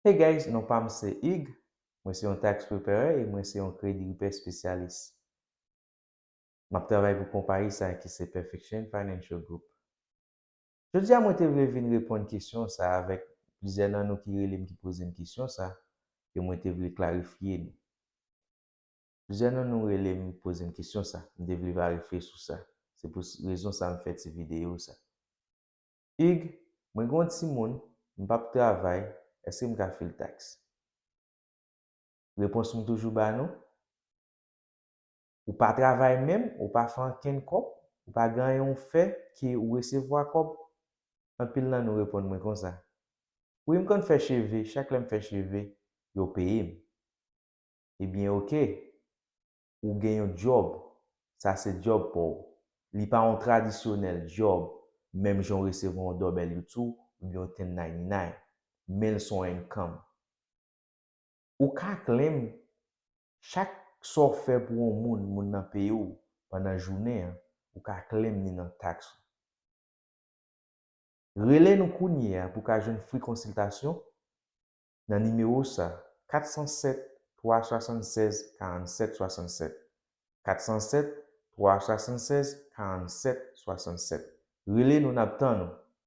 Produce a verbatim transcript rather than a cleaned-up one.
Hey guys, non pa m se Ig, mwen se yon tax preparer e mwen se yon credit repair spesyalis. M ap travay pou konpayi sa ki se Perfection Financial Group. Jodi a mwen te vle vin reponn kesyon sa avèk plizyè nan nou ki rele m ki poze m kesyon sa, ke mwen te vle klarifye nou. Plizyè nan nou rele m poze m kesyon sa, m te vle klarifye sou sa. Se pou rezon sa m fè ti videyo sa. Ig, mwen gen yon timoun, m p ap travay, èske m ka file tax? Repons m toujou ba nou, ou pa travay menm, ou pa fè ankenn kòb, ou pa gen anyen w fè ke ou resevwa kòb? Anpil nan nou reponn mwen konsa, wi, m konn fè cheve, chak lè m fè cheve, yo peye m. Ebyen, oke, ou gen yon djòb, sa se djòb pa w. Li pa yon tradisyonèl djòb, menm jan w resevwa yon W two oubyen yon ten ninety-nine, men l se yon income. Ou ka claim chak sa w fè pou yon moun, moun nan peye w pandan jounen an, ou ka claim li nan tax ou. Rele nou kounye a pou w ka jwenn free konsiltasyon nan nimewo sa, kat san sèt, twa swasann sèz, karannset swasannsèt. Kat san sèt, twa swasann sèz, karannset swasannsèt. Rele nou, n ap tann ou.